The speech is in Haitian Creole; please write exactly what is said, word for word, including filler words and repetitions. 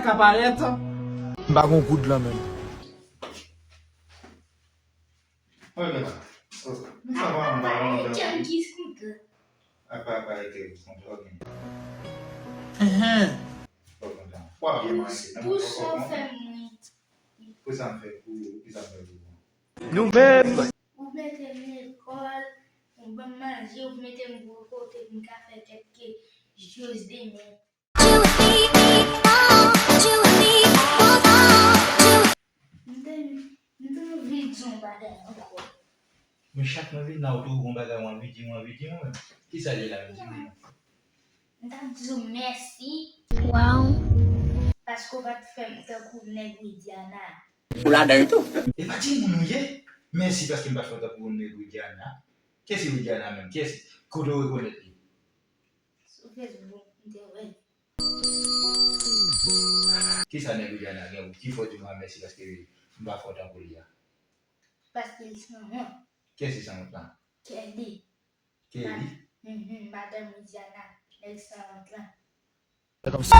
Ka parèt. M pa gon goud lan menm. Mwen gen la. Sa va, m pa gon goud lan. Kèm ki kontan. Apa, apa, ete, kontan, ok. Enhen. Kontan. Kwa, pou sa w fè mwen. Pou sa m fè pou, pou sa m fè pou. Nou menm. Ou mete m lekòl, ou ban m manje, ou mete m bò kote pou m ka fè kèk ke jòs demen. M te, m te anvi di yon bagay ankò. Men chak mwen vin la, ou toujou gon bagay ou anvi di, ou anvi di mwen menm. Kisa l ye la menm, di m non. M t ap di w mèsi. Wow. Paske w pa t fè m tankou nèg Widiana. Ou ladan l tou. E pa timoun ou ye? Mèsi paske m pa t fè w tankou nèg Widiana. Kiyès se Widiana menm? Kiyès? Kote w rekonèt li? Sou Facebook, m te wè l. Kisa nèg Widiana gen pou ki fè w di mwen mèsi paske m pa fè w tankou li a? Paske li sanwont. Kiyès ki sanwont la? Kelly. Kelly? Mhm, madanm Widiana, nèg sanwont lan. Se kòmsi.